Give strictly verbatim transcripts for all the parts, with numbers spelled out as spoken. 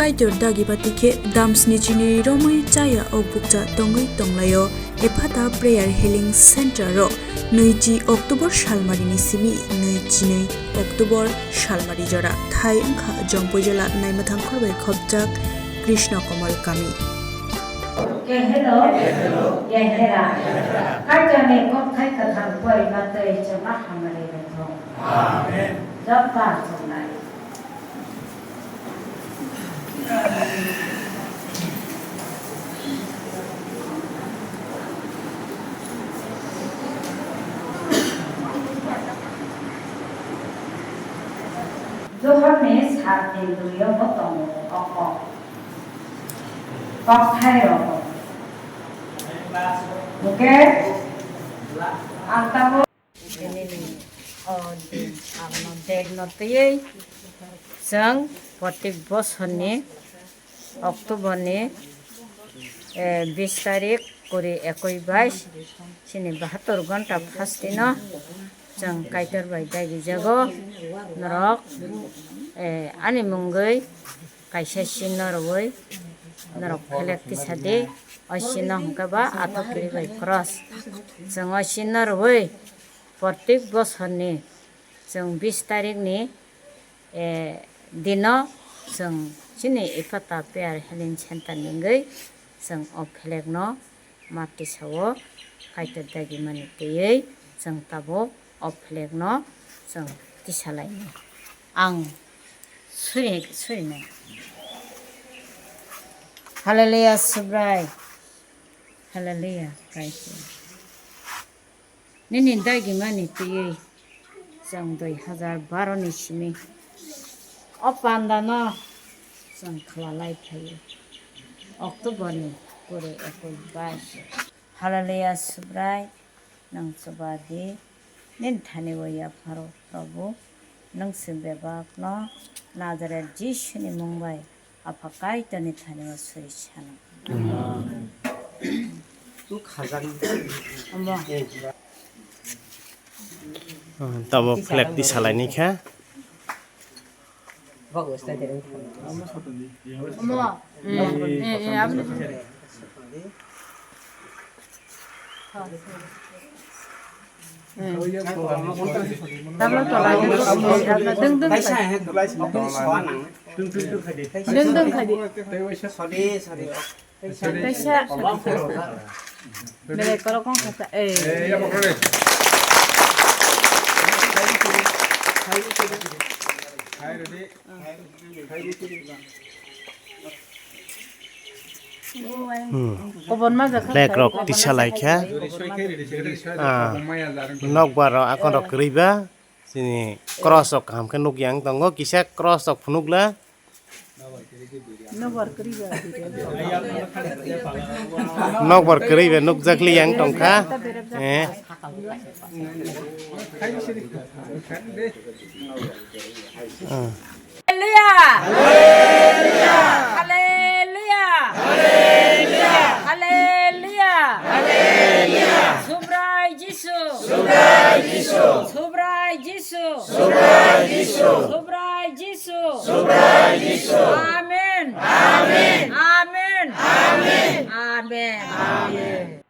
Kaitor dagi bati khe damsni chini romwi chaya o bukcha tongwi tonglaio. Ephata Prayer Healing Center o nui chi October salmarini simi nui chi nui October salmari jora thai wngkha Jompuijala Naimathang khorbai khopjak Krishna Komal kami. Keheno, kehera, Kaitorni kokthai kwthang poima twi chwngno hamari rwthung. Amen. Jokpa chongnai. Johonni saatni dui-o bo tongo o kok. Kokthairok. Hwnkhe ang tabuk. Nini o din, abono date no twiwi chwng protek bosorni October ni, eh, bis tarik, kuri, ekoi, bais, chini bahatur gonta phastino chwng Kaitor bai dagijago. Norok, eh, ani mungwi kaisa sinno rwui norok phelek tisa di, o sinno hwnkhe ba athok kwrwi bai cross. Chwng o sinno rwui protek bosorni chwng bis tarikni, eh, dino chwng chini Ephata Prayer Healing Center ni wngwi chwng o phelekno ma tisao Kaitor dagimani twiwi chwng tabuk o phelekno chwng tisalainai. Ang suri, surinai. Hallelujah, Subrai. Hallelujah, Kaitor. Nini dagimani twiwi chwng dui hazar baro ni simi o panda no chwng khwlalai phaio. October ni kuri ekoi bais. Hallelujah, Subrai, nwng chuba di. Nini thani o yapharo, Prabhu, nwng se bebak no Nazaret Jisu ni mung bai Apha Kaitor ni thani o suri sano. Omo. Tamo flag tisalaini kha. Omo. Eh, eh, eh, aboni. Tabla tola khe dwng dwng khai di. Dwng dwng khai di. Kaisa. Belai kolok kong kasa. Eh. Hmm. Flag rok tisa lai kha. Ah, nokbar rok akon rok kwrwi ba. Chini cross rok kaham khe nuk yang tongo. Kisa cross rok phunuk la. Nokbar kwrwi ba nuk jak li yang tong kha. Eh. Ah. Hallelujah! Hallelujah! Hallelujah! Subrai Jisu! Subrai Jisu! Subrai Jisu! Subrai Jisu! Subrai Jisu! Subrai Jisu! Amen! Amen! Amen! Amen! Amen! Amen!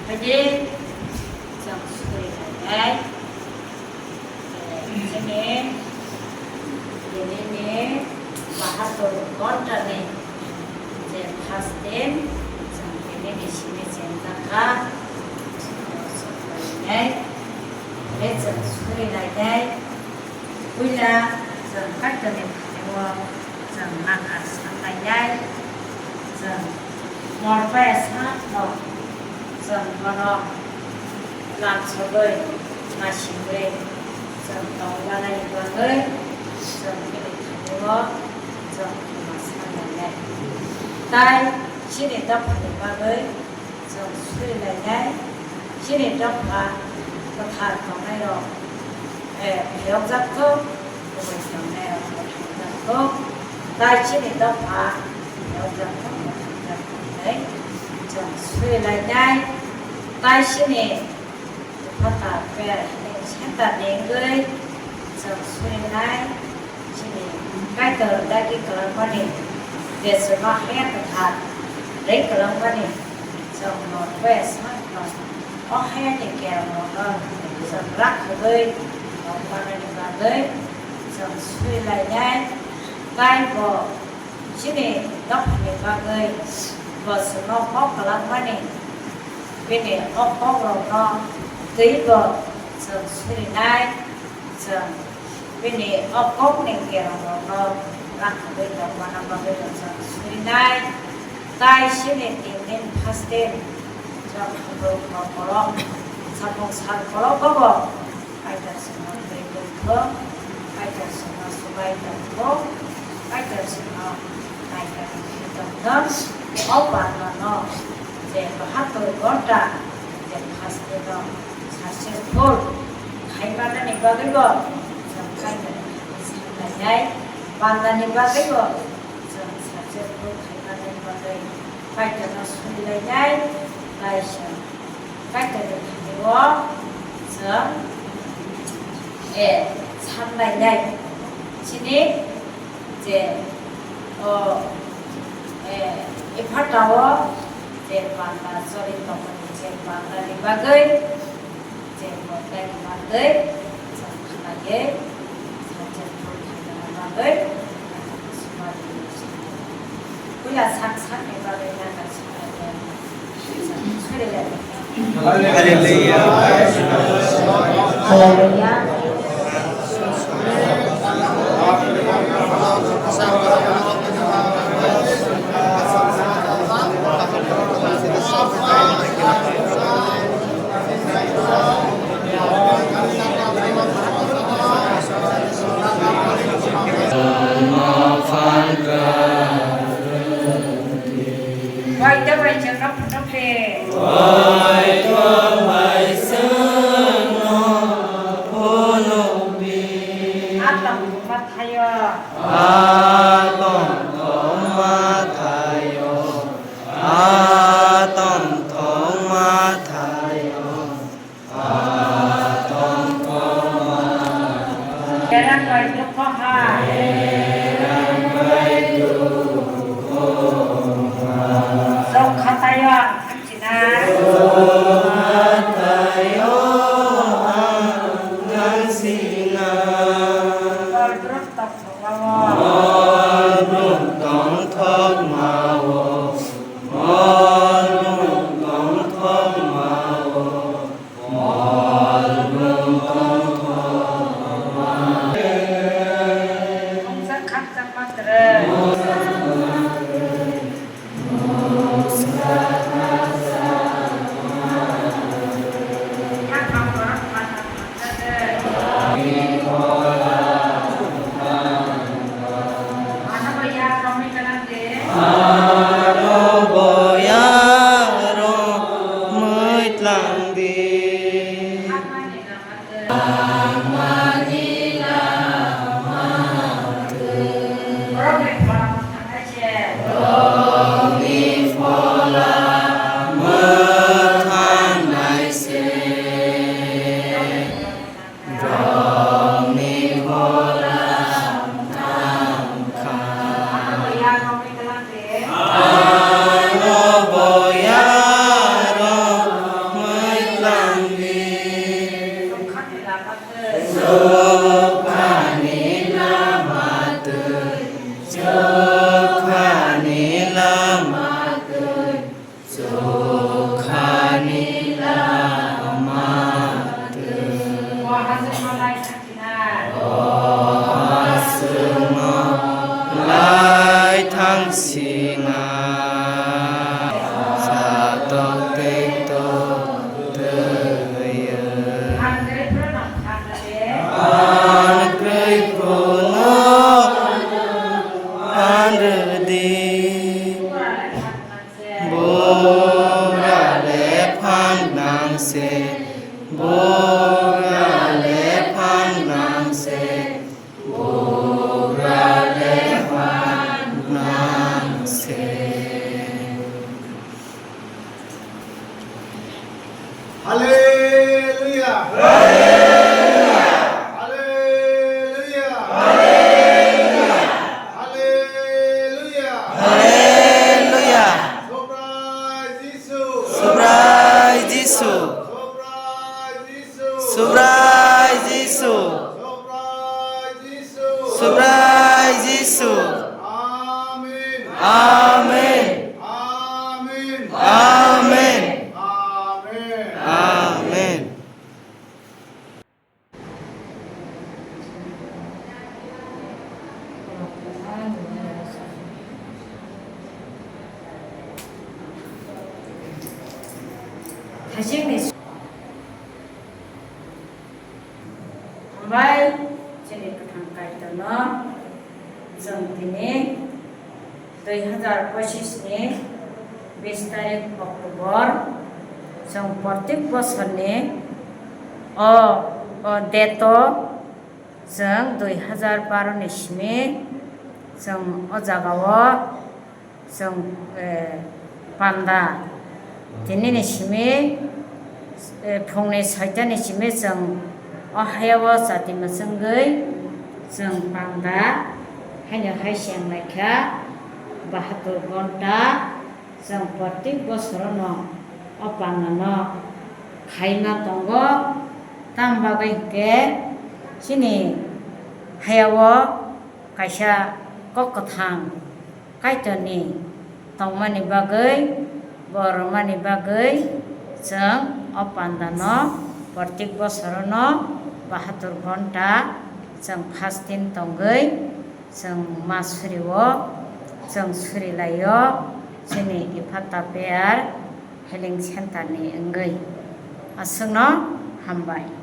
Phaidi chwng suri lainai, chini, nini bahatur ghontani je first din chwng nini simi chengjak kha, chwng suri lainai, tei chwng suri lainai. Puila chwng Kaitorni thani-o chwng nangkha sanlainai, chwng morbai sakno chwng bono lamsogwi naisingwi chwng tongmanani bagwi chwng bini thani-o chwng khema sanlainai. Tai chini dophani bagwi chwng suri lainai, chini dopha kwthar tongnairok, eh, phiyokjak thok, kubui tongnairok bo thangjakthok, tai chini dopha phiyokjak thok, bo thangjakthok hinwi chwng suri lainai. Tai chini Phatar per hwnwi center ni wngwi chwng surinai, chini Kaitor dagi kwlangmani, je chwngno haya kwthar rwi kwlangmani, chwng norok bai sakno o hayani kerongno chwng rakhogwi tongmanani bagwi chwng surilainai, tai bo chini dophani bagwi bo chwngno kok kwlangmani. Bini o kokrokno twibo chwng surinai, chwng bini o kokni kerongrokno rakhogwi tongmana bagwi chwng surinai. Tai chini tin din first din chwng hamrwk kokrok, samung sal korogobo Kaitor chwngno twi tongthok, Kaitor chwngno swbai tongthok, Kaitor chwngno naikha tongthok. O pandano je bahatur ghonta je first day no successful khaimanani bagwibo chwng Kaitorni thani sanlainai, pandani bagwibo chwng successful khaimanani bagwi Kaitorno surilainai, tai chwng Kaitorni thani-o chwng, eh, sanlainai. Chini je, o, eh, Ephatha-o je panda choli tongmani je pandani bagwi je bo tai ni bagwi chwng khlaiwi, Puila sak sakni bagwi nangkha. Hallelujah. Hallelujah. Bai da bai chwngno phunukdi. Bai da bai chwngno phunukdi. A tongthokma thaio. A tongthokma thaio. A tongthokma thaio. Berang bai dukho hai. Sok khatayo ang thangsinai. Sok khatayo ang thangsinai. Mol brum tongthokmao. Mol brum tongthokmao. Mol brum tongthokmao. Aro bo yarok mwitlang di. Mwthang nai se. Rokni khorang thang kha. Ano boyarok Singa satok tei tok twi. Phan kwrwi phungo phan rwdi. Bugra le phan nang se, bugra le phan nang se. Bugra le phan nang se. Hallelujah. Hallelujah. Hallelujah. Hallelujah. Subrai Jisu. Subrai Jisu. Subrai Jisu. Subrai Jisu. Subrai Jisu. Subrai Jisu. Amen. Amen. Amen. Amen. Amen. Amen. Hambai, chini kwthang Kaitorno, chwng tini dui hazar pochis ni bis tarik October, chwng protek bosorni o, o date o chwng dui hazar baro ni simi chwng o jaga o chwng, eh, panda tini ni simi, eh, phungni soita ni simi chwng o hayao chati mwchwngwi chwng panda haino hai se wng lai kha bahatur ghonta. Chwng protek bosorono o pandano khaima tongo, tamo bagwi hinkhe chini hayao kaisa kok kwthang Kaitorni tongmani bagwi, bo rwmani bagwi chwng o pandano protek bosorono bahatur ghonta chwng fasting tongwi chwng ma surio, chwng surilaio, chini Ephata Prayer Healing Center ni wngwi. Aswkno hambai.